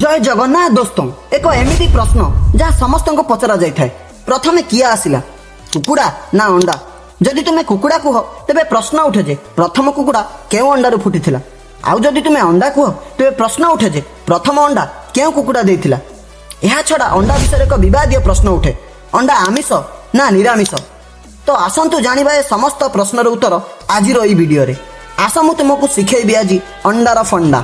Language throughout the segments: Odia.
ଜୟ ଜଗନ୍ନାଥ ଦୋସ୍ତ। ଏକ ଏମିତି ପ୍ରଶ୍ନ ଯାହା ସମସ୍ତଙ୍କୁ ପଚରା ଯାଇଥାଏ, ପ୍ରଥମେ କିଏ ଆସିଲା, କୁକୁଡ଼ା ନା ଅଣ୍ଡା? ଯଦି ତୁମେ କୁକୁଡ଼ା କୁହ, ତେବେ ପ୍ରଶ୍ନ ଉଠେ ଯେ ପ୍ରଥମ କୁକୁଡ଼ା କେଉଁ ଅଣ୍ଡାରୁ ଫୁଟିଥିଲା? ଆଉ ଯଦି ତୁମେ ଅଣ୍ଡା କୁହ, ତେବେ ପ୍ରଶ୍ନ ଉଠେ ଯେ ପ୍ରଥମ ଅଣ୍ଡା କେଉଁ କୁକୁଡ଼ା ଦେଇଥିଲା? ଏହା ଛଡ଼ା ଅଣ୍ଡା ବିଷୟରେ ଏକ ବିବାଦୀୟ ପ୍ରଶ୍ନ ଉଠେ, ଅଣ୍ଡା ଆମିଷ ନା ନିରାମିଷ? ତ ଆସନ୍ତୁ ଜାଣିବା ଏ ସମସ୍ତ ପ୍ରଶ୍ନର ଉତ୍ତର ଆଜିର ଏଇ ଭିଡ଼ିଓରେ। ଆସ, ମୁଁ ତୁମକୁ ଶିଖେଇବି ଆଜି ଅଣ୍ଡାର ଫଣ୍ଡା।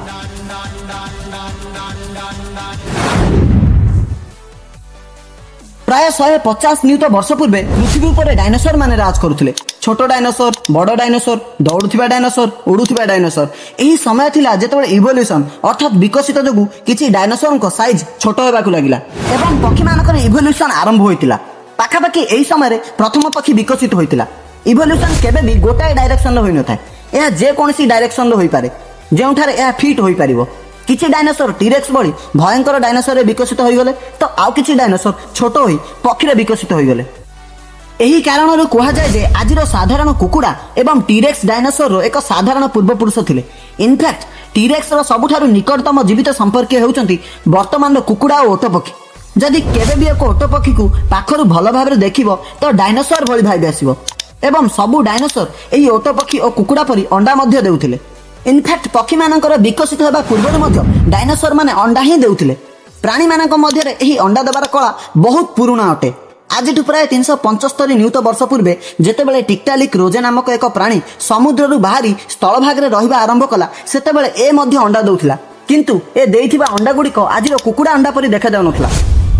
ପ୍ରାୟ 150 ନିୟୁତ ବର୍ଷ ପୂର୍ବେ ପୃଥିବୀ ଉପରେ ଡାଇନୋସର ମାନେ ରାଜ କରୁଥିଲେ। ଛୋଟ ଡାଇନୋସର, ବଡ଼ ଡାଇନୋସର, ଦୌଡୁଥିବା ଡାଇନୋସର, ଉଡୁଥିବା ଡାଇନୋସର। ଏହି ସମୟ ଥିଲା ଯେତେବେଳେ ଇଭଲ୍ୟୁସନ ଅର୍ଥାତ୍ ବିକଶିତ ଯୋଗୁଁ କିଛି ଡାଇନୋସରଙ୍କ ସାଇଜ୍ ଛୋଟ ହେବାକୁ ଲାଗିଲା ଏବଂ ପକ୍ଷୀମାନଙ୍କର ଇଭଲ୍ୟୁସନ ଆରମ୍ଭ ହୋଇଥିଲା। ପାଖାପାଖି ଏହି ସମୟରେ ପ୍ରଥମ ପକ୍ଷୀ ବିକଶିତ ହୋଇଥିଲା। ଇଭଲ୍ୟୁସନ କେବେ ବି ଗୋଟାଏ ଡାଇରେକ୍ସନରେ ହୋଇନଥାଏ। ଏହା ଯେକୌଣସି ଡାଇରେକ୍ସନରେ ହୋଇପାରେ, ଯେଉଁଠାରେ ଏହା ଫିଟ୍ ହୋଇପାରିବ। କିଛି ଡାଇନୋସର ଟିରେକ୍ସ ଭଳି ଭୟଙ୍କର ଡାଇନୋସରରେ ବିକଶିତ ହୋଇଗଲେ ତ ଆଉ କିଛି ଡାଇନୋସର ଛୋଟ ହୋଇ ପକ୍ଷୀରେ ବିକଶିତ ହୋଇଗଲେ। ଏହି କାରଣରୁ କୁହାଯାଏ ଯେ ଆଜିର ସାଧାରଣ କୁକୁଡ଼ା ଏବଂ ଟିରେକ୍ସ ଡାଇନୋସରର ଏକ ସାଧାରଣ ପୂର୍ବପୁରୁଷ ଥିଲେ। ଇନଫ୍ୟାକ୍ଟ, ଟିରେକ୍ସର ସବୁଠାରୁ ନିକଟତମ ଜୀବିତ ସମ୍ପର୍କୀୟ ହେଉଛନ୍ତି ବର୍ତ୍ତମାନର କୁକୁଡ଼ା ଓ ଓଟ ପକ୍ଷୀ। ଯଦି କେବେ ବି ଏକ ଓଟ ପକ୍ଷୀକୁ ପାଖରୁ ଭଲ ଭାବରେ ଦେଖିବ, ତ ଡାଇନୋସର ଭଳି ଭାବି ଆସିବ। ଏବଂ ସବୁ ଡାଇନୋସର ଏହି ଓଟ ପକ୍ଷୀ ଓ କୁକୁଡ଼ା ପରି ଅଣ୍ଡା ମଧ୍ୟ ଦେଉଥିଲେ। ଇନଫ୍ୟାକ୍ଟ, ପକ୍ଷୀମାନଙ୍କର ବିକଶିତ ହେବା ପୂର୍ବରୁ ମଧ୍ୟ ଡାଇନୋସର ମାନେ ଅଣ୍ଡା ହିଁ ଦେଉଥିଲେ। ପ୍ରାଣୀମାନଙ୍କ ମଧ୍ୟରେ ଏହି ଅଣ୍ଡା ଦେବାର କଳା ବହୁତ ପୁରୁଣା ଅଟେ। ଆଜିଠୁ ପ୍ରାୟ 375 ନିୟୁତ ବର୍ଷ ପୂର୍ବେ ଯେତେବେଳେ ଟିକ୍ଟାଲିକ୍ ରୋଜେ ନାମକ ଏକ ପ୍ରାଣୀ ସମୁଦ୍ରରୁ ବାହାରି ସ୍ଥଳଭାଗରେ ରହିବା ଆରମ୍ଭ କଲା, ସେତେବେଳେ ଏ ମଧ୍ୟ ଅଣ୍ଡା ଦେଉଥିଲା। କିନ୍ତୁ ଏ ଦେଇଥିବା ଅଣ୍ଡାଗୁଡ଼ିକ ଆଜିର କୁକୁଡ଼ା ଅଣ୍ଡା ପରି ଦେଖାଯାଉନଥିଲା।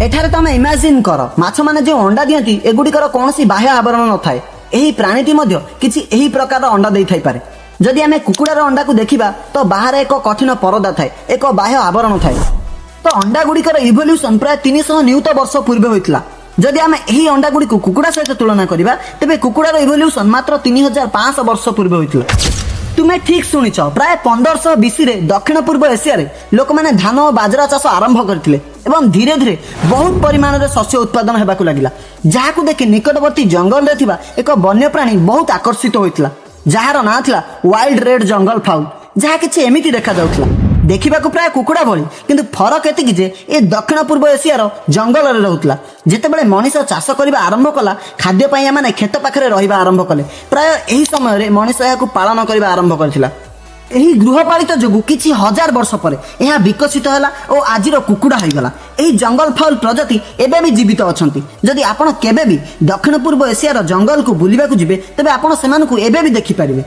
ଏଠାରେ ତମେ ଇମାଜିନ୍ କର, ମାଛମାନେ ଯେଉଁ ଅଣ୍ଡା ଦିଅନ୍ତି, ଏଗୁଡ଼ିକର କୌଣସି ବାହ୍ୟ ଆବରଣ ନଥାଏ। ଏହି ପ୍ରାଣୀଟି ମଧ୍ୟ କିଛି ଏହି ପ୍ରକାରର ଅଣ୍ଡା ଦେଇଥାଇପାରେ। ଯଦି ଆମେ କୁକୁଡ଼ାର ଅଣ୍ଡାକୁ ଦେଖିବା, ତ ବାହାରେ ଏକ କଠିନ ପରଦା ଥାଏ, ଏକ ବାହ୍ୟ ଆବରଣ ଥାଏ। ତ ଅଣ୍ଡା ଗୁଡ଼ିକର ଇଭଲ୍ୟୁସନ ପ୍ରାୟ 300 ନିୟୁତ ବର୍ଷ ପୂର୍ବେ ହୋଇଥିଲା। ଯଦି ଆମେ ଏହି ଅଣ୍ଡା ଗୁଡ଼ିକୁ କୁକୁଡ଼ା ସହିତ ତୁଳନା କରିବା, ତେବେ କୁକୁଡ଼ାର ଇଭଲ୍ୟୁସନ ମାତ୍ର 3500 ବର୍ଷ ପୂର୍ବେ ହୋଇଥିଲା। ତୁମେ ଠିକ୍ ଶୁଣିଛ। ପ୍ରାୟ 1500 ବିସିରେ ଦକ୍ଷିଣ ପୂର୍ବ ଏସିଆରେ ଲୋକମାନେ ଧାନ ଓ ବାଜରା ଚାଷ ଆରମ୍ଭ କରିଥିଲେ ଏବଂ ଧୀରେ ଧୀରେ ବହୁତ ପରିମାଣରେ ଶସ୍ୟ ଉତ୍ପାଦନ ହେବାକୁ ଲାଗିଲା, ଯାହାକୁ ଦେଖି ନିକଟବର୍ତ୍ତୀ ଜଙ୍ଗଲରେ ଥିବା ଏକ ବନ୍ୟପ୍ରାଣୀ ବହୁତ ଆକର୍ଷିତ ହୋଇଥିଲା, ଯାହାର ନାଁ ଥିଲା ୱାଇଲ୍ଡ ରେଡ୍ ଜଙ୍ଗଲ ଫାଉଲ୍, ଯାହା କିଛି ଏମିତି ଦେଖାଯାଉଥିଲା। ଦେଖିବାକୁ ପ୍ରାୟ କୁକୁଡ଼ା ଭଳି, କିନ୍ତୁ ଫରକ ଏତିକି ଯେ ଏ ଦକ୍ଷିଣ ପୂର୍ବ ଏସିଆର ଜଙ୍ଗଲରେ ରହୁଥିଲା। ଯେତେବେଳେ ମଣିଷ ଚାଷ କରିବା ଆରମ୍ଭ କଲା, ଖାଦ୍ୟ ପାଇଁ ଏମାନେ କ୍ଷେତ ପାଖରେ ରହିବା ଆରମ୍ଭ କଲେ। ପ୍ରାୟ ଏହି ସମୟରେ ମଣିଷ ଏହାକୁ ପାଳନ କରିବା ଆରମ୍ଭ କରିଥିଲା। ଏହି ଗୃହପାଳିତ ଯୋଗୁଁ କିଛି ହଜାର ବର୍ଷ ପରେ ଏହା ବିକଶିତ ହେଲା ଓ ଆଜିର କୁକୁଡ଼ା ହୋଇଗଲା। ଏହି ଜଙ୍ଗଲ ଫାଉଲ୍ ପ୍ରଜାତି ଏବେ ବି ଜୀବିତ ଅଛନ୍ତି। ଯଦି ଆପଣ କେବେ ବି ଦକ୍ଷିଣ ପୂର୍ବ ଏସିଆର ଜଙ୍ଗଲକୁ ବୁଲିବାକୁ ଯିବେ, ତେବେ ଆପଣ ସେମାନଙ୍କୁ ଏବେ ବି ଦେଖିପାରିବେ।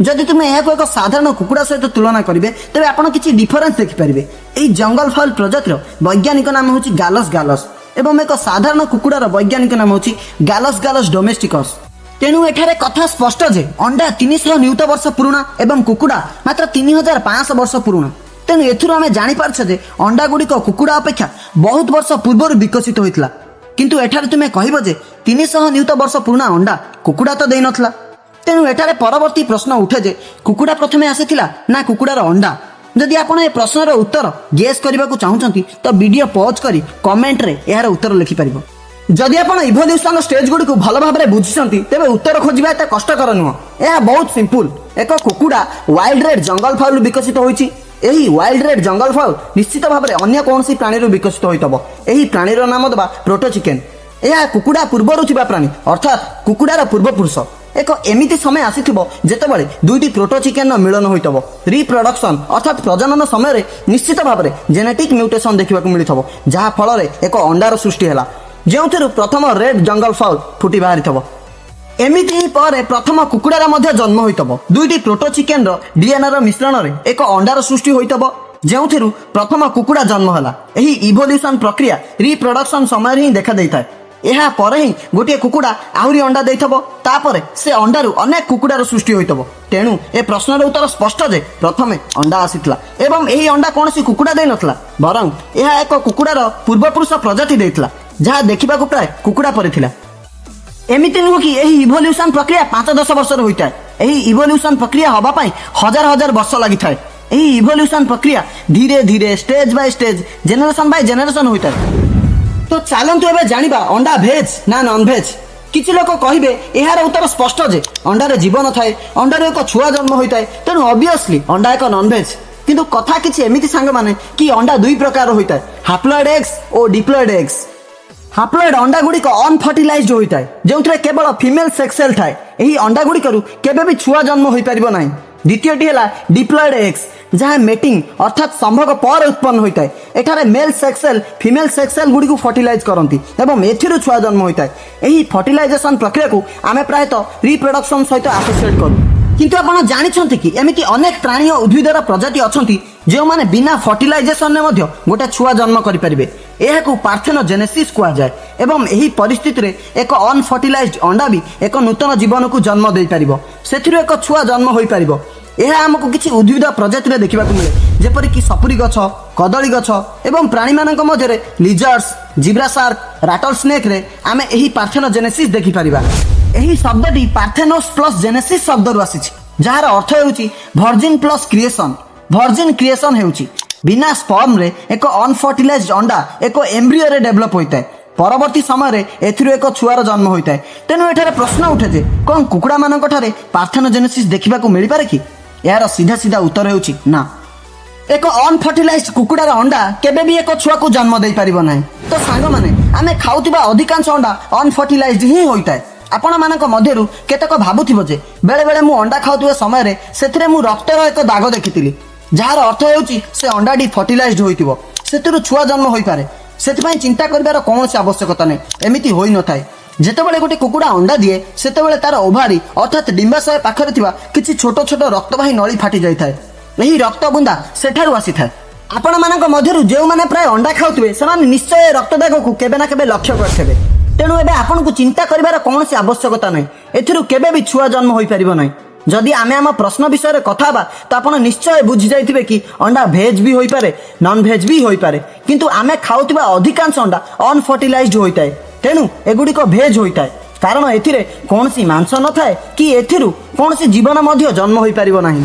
ଯଦି ତୁମେ ଏହାକୁ ଏକ ସାଧାରଣ କୁକୁଡ଼ା ସହିତ ତୁଳନା କରିବେ, ତେବେ ଆପଣ କିଛି ଡିଫରେନ୍ସ ଦେଖିପାରିବେ। ଏହି ଜଙ୍ଗଲ ଫାଉଲ୍ ପ୍ରଜାତିର ବୈଜ୍ଞାନିକ ନାମ ହେଉଛି ଗାଲସ୍ ଗାଲସ୍ ଏବଂ ଏକ ସାଧାରଣ କୁକୁଡ଼ାର ବୈଜ୍ଞାନିକ ନାମ ହେଉଛି ଗାଲସ୍ ଗାଲସ୍ ଡୋମେଷ୍ଟିକସ୍। ତେଣୁ ଏଠାରେ କଥା ସ୍ପଷ୍ଟ ଯେ ଅଣ୍ଡା 300 ନିୟୁତ ବର୍ଷ ପୁରୁଣା ଏବଂ କୁକୁଡ଼ା ମାତ୍ର 3500 ବର୍ଷ ପୁରୁଣା। ତେଣୁ ଏଥିରୁ ଆମେ ଜାଣିପାରୁଛେ ଯେ ଅଣ୍ଡା ଗୁଡ଼ିକ କୁକୁଡ଼ା ଅପେକ୍ଷା ବହୁତ ବର୍ଷ ପୂର୍ବରୁ ବିକଶିତ ହୋଇଥିଲା। କିନ୍ତୁ ଏଠାରେ ତୁମେ କହିବ ଯେ 300 ନିୟୁତ ବର୍ଷ ପୁରୁଣା ଅଣ୍ଡା କୁକୁଡ଼ା ତ ଦେଇନଥିଲା। ତେଣୁ ଏଠାରେ ପରବର୍ତ୍ତୀ ପ୍ରଶ୍ନ ଉଠେ ଯେ କୁକୁଡ଼ା ପ୍ରଥମେ ଆସିଥିଲା ନା କୁକୁଡ଼ାର ଅଣ୍ଡା? ଯଦି ଆପଣ ଏ ପ୍ରଶ୍ନର ଉତ୍ତର ଗେସ୍ କରିବାକୁ ଚାହୁଁଛନ୍ତି, ତ ଭିଡ଼ିଓ ପଜ୍ କରି କମେଣ୍ଟରେ ଏହାର ଉତ୍ତର ଲେଖିପାରିବ। ଯଦି ଆପଣ ଇଭଲ୍ୟୁସନ ଷ୍ଟେଜ୍ ଗୁଡ଼ିକୁ ଭଲ ଭାବରେ ବୁଝିଛନ୍ତି, ତେବେ ଉତ୍ତର ଖୋଜିବା ଏତେ କଷ୍ଟକର ନୁହଁ। ଏହା ବହୁତ ସିମ୍ପଲ। ଏକ କୁକୁଡ଼ା ୱାଇଲ୍ଡ ରେଡ୍ ଜଙ୍ଗଲ ଫାଉଲ୍ ବିକଶିତ ହୋଇଛି। ଏହି ୱାଇଲ୍ଡ ରେଡ୍ ଜଙ୍ଗଲ ଫାଉଲ୍ ନିଶ୍ଚିତ ଭାବରେ ଅନ୍ୟ କୌଣସି ପ୍ରାଣୀରୁ ବିକଶିତ ହୋଇଥିବ। ଏହି ପ୍ରାଣୀର ନାମ ଦେବା ପ୍ରୋଟୋ ଚିକେନ୍। ଏହା କୁକୁଡ଼ା ପୂର୍ବରୁ ଥିବା ପ୍ରାଣୀ, ଅର୍ଥାତ୍ କୁକୁଡ଼ାର ପୂର୍ବପୁରୁଷ। ଏକ ଏମିତି ସମୟ ଆସିଥିବ ଯେତେବେଳେ ଦୁଇଟି ପ୍ରୋଟୋ ଚିକେନର ମିଳନ ହୋଇଥିବ। ରିପ୍ରଡକ୍ସନ ଅର୍ଥାତ୍ ପ୍ରଜନନ ସମୟରେ ନିଶ୍ଚିତ ଭାବରେ ଜେନେଟିକ୍ ମ୍ୟୁଟେସନ ଦେଖିବାକୁ ମିଳିଥିବ, ଯାହା ଫଳରେ ଏକ ଅଣ୍ଡାର ସୃଷ୍ଟି ହେଲା, ଯେଉଁଥିରୁ ପ୍ରଥମ ରେଡ୍ ଜଙ୍ଗଲ ଫାଉଲ୍ ଫୁଟି ବାହାରିଥିବ। ଏମିତି ହିଁ ପରେ ପ୍ରଥମ କୁକୁଡ଼ାର ମଧ୍ୟ ଜନ୍ମ ହୋଇଥିବ। ଦୁଇଟି ପ୍ରୋଟୋ ଚିକେନର ଡିଏନ୍ଏର ମିଶ୍ରଣରେ ଏକ ଅଣ୍ଡାର ସୃଷ୍ଟି ହୋଇଥିବ, ଯେଉଁଥିରୁ ପ୍ରଥମ କୁକୁଡ଼ା ଜନ୍ମ ହେଲା। ଏହି ଇଭଲ୍ୟୁସନ ପ୍ରକ୍ରିୟା ରିପ୍ରଡକ୍ସନ ସମୟରେ ହିଁ ଦେଖାଦେଇଥାଏ। ଏହା ପରେ ହିଁ ଗୋଟିଏ କୁକୁଡ଼ା ଆହୁରି ଅଣ୍ଡା ଦେଇଥିବ। ତାପରେ ସେ ଅଣ୍ଡାରୁ ଅନେକ କୁକୁଡ଼ାର ସୃଷ୍ଟି ହୋଇଥିବ। ତେଣୁ ଏ ପ୍ରଶ୍ନର ଉତ୍ତର ସ୍ପଷ୍ଟ ଯେ ପ୍ରଥମେ ଅଣ୍ଡା ଆସିଥିଲା ଏବଂ ଏହି ଅଣ୍ଡା କୌଣସି କୁକୁଡ଼ା ଦେଇନଥିଲା, ବରଂ ଏହା ଏକ କୁକୁଡ଼ାର ପୂର୍ବପୁରୁଷ ପ୍ରଜାତି ଦେଇଥିଲା, ଯାହା ଦେଖିବାକୁ ପ୍ରାୟ କୁକୁଡ଼ା ପରି ଥିଲା। ଏମିତି ନୁହଁ କି ଏହି ଇଭଲ୍ୟୁସନ ପ୍ରକ୍ରିୟା 5-10 ବର୍ଷରେ ହୋଇଥାଏ। ଏହି ଇଭଲ୍ୟୁସନ ପ୍ରକ୍ରିୟା ହେବା ପାଇଁ ହଜାର ହଜାର ବର୍ଷ ଲାଗିଥାଏ। ଏହି ଇଭଲ୍ୟୁସନ ପ୍ରକ୍ରିୟା ଧୀରେ ଧୀରେ, stage by stage, generation by generation ହୋଇଥାଏ। ତ ଚାଲନ୍ତୁ ଏବେ ଜାଣିବା, ଅଣ୍ଡା ଭେଜ୍ ନା ନନ୍ ଭେଜ୍? କିଛି ଲୋକ କହିବେ, ଏହାର ଉତ୍ତର ସ୍ପଷ୍ଟ ଯେ ଅଣ୍ଡାରେ ଜୀବନ ଥାଏ, ଅଣ୍ଡାରୁ ଏକ ଛୁଆ ଜନ୍ମ ହୋଇଥାଏ, ତେଣୁ ଅବଭିୟସଲି ଅଣ୍ଡା ଏକ ନନ୍ ଭେଜ୍। କିନ୍ତୁ କଥା କିଛି ଏମିତି ସାଙ୍ଗମାନେ କି ଅଣ୍ଡା ଦୁଇ ପ୍ରକାର ହୋଇଥାଏ, ହାପ୍ଲଏଡ୍ ଏଗ୍ସ ଓ ଡିପ୍ଲଏଡ୍ ଏଗ୍ସ। ହାପ୍ଲଏଡ୍ ଅଣ୍ଡା ଗୁଡ଼ିକ ଅନଫର୍ଟିଲାଇଜଡ ହୋଇଥାଏ, ଯେଉଁଥିରେ କେବଳ ଫିମେଲ ସେକ୍ସ ସେଲ୍ ଥାଏ। ଏହି ଅଣ୍ଡା ଗୁଡ଼ିକରୁ କେବେ ବି ଛୁଆ ଜନ୍ମ ହୋଇପାରିବ ନାହିଁ। ଦ୍ୱିତୀୟଟି ହେଲା ଡିପ୍ଲଏଡ୍ ଏଗ୍ସ, ଯାହା ମେଟିଂ ଅର୍ଥାତ୍ ସମ୍ଭୋଗ ପରେ ଉତ୍ପନ୍ନ ହୋଇଥାଏ। ଏଠାରେ male sex cell female sex cell ଗୁଡ଼ିକୁ ଫର୍ଟିଲାଇଜ୍ କରନ୍ତି ଏବଂ ଏଥିରୁ ଛୁଆ ଜନ୍ମ ହୋଇଥାଏ। ଏହି ଫର୍ଟିଲାଇଜେସନ ପ୍ରକ୍ରିୟାକୁ ଆମେ ପ୍ରାୟତଃ ରିପ୍ରଡକ୍ସନ ସହିତ ଆସୋସିଏଟ୍ କରୁ। କିନ୍ତୁ ଆପଣ ଜାଣିଛନ୍ତି କି ଏମିତି ଅନେକ ପ୍ରାଣୀ ଓ ଉଦ୍ଭିଦର ପ୍ରଜାତି ଅଛନ୍ତି, ଯେଉଁମାନେ ବିନା ଫର୍ଟିଲାଇଜେସନରେ ମଧ୍ୟ ଗୋଟେ ଛୁଆ ଜନ୍ମ କରିପାରିବେ? ଏହାକୁ ପାର୍ଥେନୋଜେନେସିସ୍ କୁହାଯାଏ ଏବଂ ଏହି ପରିସ୍ଥିତିରେ ଏକ ଅନଫର୍ଟିଲାଇଜଡ ଅଣ୍ଡା ବି ଏକ ନୂତନ ଜୀବନକୁ ଜନ୍ମ ଦେଇପାରିବ। ସେଥିରୁ ଏକ ଛୁଆ ଜନ୍ମ ହୋଇପାରିବ। ଏହା ଆମକୁ କିଛି ଉଦ୍ଭିଦ ପ୍ରଜାତିରେ ଦେଖିବାକୁ ମିଳେ, ଯେପରିକି ସପୁରୀ ଗଛ, କଦଳୀ ଗଛ ଏବଂ ପ୍ରାଣୀମାନଙ୍କ ମଧ୍ୟରେ ଲିଜର୍ଡସ୍, ଜିବ୍ରା ସାର୍କ, ରାଟଲ ସ୍ନେକ୍ରେ ଆମେ ଏହି ପାର୍ଥେନୋଜେନେସିସ୍ ଦେଖିପାରିବା। ଏହି ଶବ୍ଦଟି ପାର୍ଥେନୋସ୍ ପ୍ଲସ୍ ଜେନେସିସ୍ ଶବ୍ଦରୁ ଆସିଛି, ଯାହାର ଅର୍ଥ ହେଉଛି virgin plus creation। Virgin creation ହେଉଛି ବିନା ସ୍ପର୍ମରେ ଏକ ଅନଫର୍ଟିଲାଇଜଡ ଅଣ୍ଡା ଏକ ଏମ୍ବ୍ରିଓରେ ଡେଭଲପ୍ ହୋଇଥାଏ। ପରବର୍ତ୍ତୀ ସମୟରେ ଏଥିରୁ ଏକ ଛୁଆର ଜନ୍ମ ହୋଇଥାଏ। ତେଣୁ ଏଠାରେ ପ୍ରଶ୍ନ ଉଠେ ଯେ କ'ଣ କୁକୁଡ଼ାମାନଙ୍କ ଠାରେ ପାର୍ଥେନୋଜେନେସିସ୍ ଦେଖିବାକୁ ମିଳିପାରେ କି? ଏହାର ସିଧା ସିଧା ଉତ୍ତର ହେଉଛି ନା। ଏକ ଅନଫର୍ଟିଲାଇଜଡ କୁକୁଡ଼ାର ଅଣ୍ଡା କେବେ ବି ଏକ ଛୁଆକୁ ଜନ୍ମ ଦେଇପାରିବ ନାହିଁ। ତ ସାଙ୍ଗମାନେ, ଆମେ ଖାଉଥିବା ଅଧିକାଂଶ ଅଣ୍ଡା ଅନଫର୍ଟିଲାଇଜଡ ହିଁ ହୋଇଥାଏ। ଆପଣମାନଙ୍କ ମଧ୍ୟରୁ କେତେକ ଭାବୁଥିବ ଯେ ବେଳେବେଳେ ମୁଁ ଅଣ୍ଡା ଖାଉଥିବା ସମୟରେ ସେଥିରେ ମୁଁ ରକ୍ତର ଏକ ଦାଗ ଦେଖିଥିଲି, ଯାହାର ଅର୍ଥ ହେଉଛି ସେ ଅଣ୍ଡାଟି ଫର୍ଟିଲାଇଜଡ ହୋଇଥିବ, ସେଥିରୁ ଛୁଆ ଜନ୍ମ ହୋଇପାରେ। ସେଥିପାଇଁ ଚିନ୍ତା କରିବାର କୌଣସି ଆବଶ୍ୟକତା ନାହିଁ। ଏମିତି ହୋଇନଥାଏ। ଯେତେବେଳେ ଗୋଟେ କୁକୁଡ଼ା ଅଣ୍ଡା ଦିଏ, ସେତେବେଳେ ତାର ଓଭାରି ଅର୍ଥାତ୍ ଡିମ୍ବାଶୟ ପାଖରେ ଥିବା କିଛି ଛୋଟ ଛୋଟ ରକ୍ତବାହୀ ନଳୀ ଫାଟି ଯାଇଥାଏ। ଏହି ରକ୍ତ ବୁନ୍ଦା ସେଠାରୁ ଆସିଥାଏ। ଆପଣମାନଙ୍କ ମଧ୍ୟରୁ ଯେଉଁମାନେ ପ୍ରାୟ ଅଣ୍ଡା ଖାଉଥିବେ, ସେମାନେ ନିଶ୍ଚୟ ଏ ରକ୍ତ ଦାଗକୁ କେବେ ନା କେବେ ଲକ୍ଷ୍ୟ କରିଥିବେ। ତେଣୁ ଏବେ ଆପଣଙ୍କୁ ଚିନ୍ତା କରିବାର କୌଣସି ଆବଶ୍ୟକତା ନାହିଁ। ଏଥିରୁ କେବେ ବି ଛୁଆ ଜନ୍ମ ହୋଇପାରିବ ନାହିଁ। ଯଦି ଆମେ ଆମ ପ୍ରଶ୍ନ ବିଷୟରେ କଥା ହେବା, ତ ଆପଣ ନିଶ୍ଚୟ ବୁଝି ଯାଇଥିବେ କି ଅଣ୍ଡା ଭେଜ୍ ବି ହୋଇପାରେ, ନନ୍ ଭେଜ୍ ବି ହୋଇପାରେ। କିନ୍ତୁ ଆମେ ଖାଉଥିବା ଅଧିକାଂଶ ଅଣ୍ଡା ଅନଫର୍ଟିଲାଇଜଡ ହୋଇଥାଏ। ତେଣୁ ଏଗୁଡ଼ିକ ଭେଜ୍ ହୋଇଥାଏ, କାରଣ ଏଥିରେ କୌଣସି ମାଂସ ନଥାଏ କି ଏଥିରୁ କୌଣସି ଜୀବନ ମଧ୍ୟ ଜନ୍ମ ହୋଇପାରିବ ନାହିଁ।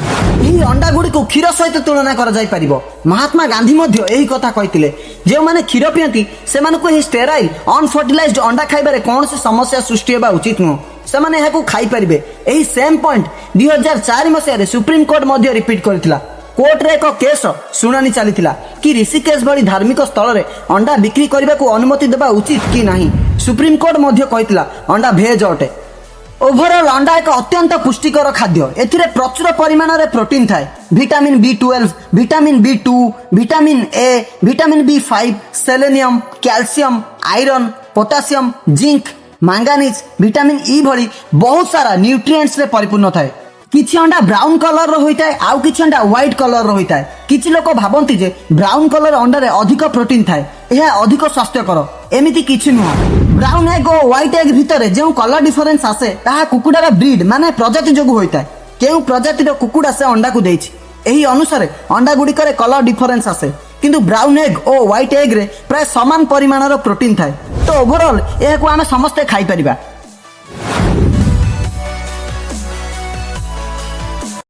ଏହି ଅଣ୍ଡା ଗୁଡ଼ିକୁ କ୍ଷୀର ସହିତ ତୁଳନା କରାଯାଇପାରିବ। ମହାତ୍ମା ଗାନ୍ଧୀ ମଧ୍ୟ ଏହି କଥା କହିଥିଲେ। ଯେଉଁମାନେ କ୍ଷୀର ପିଅନ୍ତି, ସେମାନଙ୍କୁ ଏହି ଷ୍ଟେରାଇଲ୍ ଅନଫର୍ଟିଲାଇଜଡ ଅଣ୍ଡା ଖାଇବାରେ କୌଣସି ସମସ୍ୟା ସୃଷ୍ଟି ହେବା ଉଚିତ ନୁହଁ। ସେମାନେ ଏହାକୁ ଖାଇପାରିବେ। ଏହି ସେମ୍ ପଏଣ୍ଟ 2004 ମସିହାରେ ସୁପ୍ରିମକୋର୍ଟ ମଧ୍ୟ ରିପିଟ୍ କରିଥିଲା। କୋର୍ଟରେ ଏକ କେସ୍ ଶୁଣାଣି ଚାଲିଥିଲା କି ଋଷିକେଶ ଭଳି ଧାର୍ମିକ ସ୍ଥଳରେ ଅଣ୍ଡା ବିକ୍ରି କରିବାକୁ ଅନୁମତି ଦେବା ଉଚିତ କି ନାହିଁ। ସୁପ୍ରିମକୋର୍ଟ ମଧ୍ୟ କହିଥିଲା ଅଣ୍ଡା ଭେଜ୍ ଅଟେ। ଓଭରଅଲ୍ ଅଣ୍ଡା ଏକ ଅତ୍ୟନ୍ତ ପୁଷ୍ଟିକର ଖାଦ୍ୟ। ଏଥିରେ ପ୍ରଚୁର ପରିମାଣରେ ପ୍ରୋଟିନ୍ ଥାଏ। Vitamin B12, vitamin B2, vitamin A, vitamin B5, selenium, calcium, iron, potassium, zinc, manganese, vitamin E ଭଳି ବହୁତ ସାରା ନ୍ୟୁଟ୍ରିଏଣ୍ଟସରେ ପରିପୂର୍ଣ୍ଣ ଥାଏ। କିଛି ଅଣ୍ଡା ବ୍ରାଉନ୍ କଲରର ହୋଇଥାଏ, ଆଉ କିଛି ଅଣ୍ଡା ହ୍ୱାଇଟ୍ କଲରର ହୋଇଥାଏ। କିଛି ଲୋକ ଭାବନ୍ତି ଯେ ବ୍ରାଉନ୍ କଲର ଅଣ୍ଡାରେ ଅଧିକ ପ୍ରୋଟିନ୍ ଥାଏ, ଏହା ଅଧିକ ସ୍ୱାସ୍ଥ୍ୟକର। ଏମିତି କିଛି ନୁହଁ। ବ୍ରାଉନ୍ ଏଗ୍ ଓ ହ୍ୱାଇଟ୍ ଏଗ୍ ଭିତରେ ଯେଉଁ କଲର ଡିଫରେନ୍ସ ଆସେ, ତାହା କୁକୁଡ଼ାର ବ୍ରିଡ୍ ମାନେ ପ୍ରଜାତି ଯୋଗୁଁ ହୋଇଥାଏ। କେଉଁ ପ୍ରଜାତିର କୁକୁଡ଼ା ସେ ଅଣ୍ଡାକୁ ଦେଇଛି, ଏହି ଅନୁସାରେ ଅଣ୍ଡା ଗୁଡ଼ିକରେ କଲର ଡିଫରେନ୍ସ ଆସେ। କିନ୍ତୁ ବ୍ରାଉନ୍ ଏଗ୍ ଓ ହ୍ୱାଇଟ୍ ଏଗ୍ରେ ପ୍ରାୟ ସମାନ ପରିମାଣର ପ୍ରୋଟିନ୍ ଥାଏ। ତ ଓଭରଅଲ୍ ଏହାକୁ ଆମେ ସମସ୍ତେ ଖାଇପାରିବା।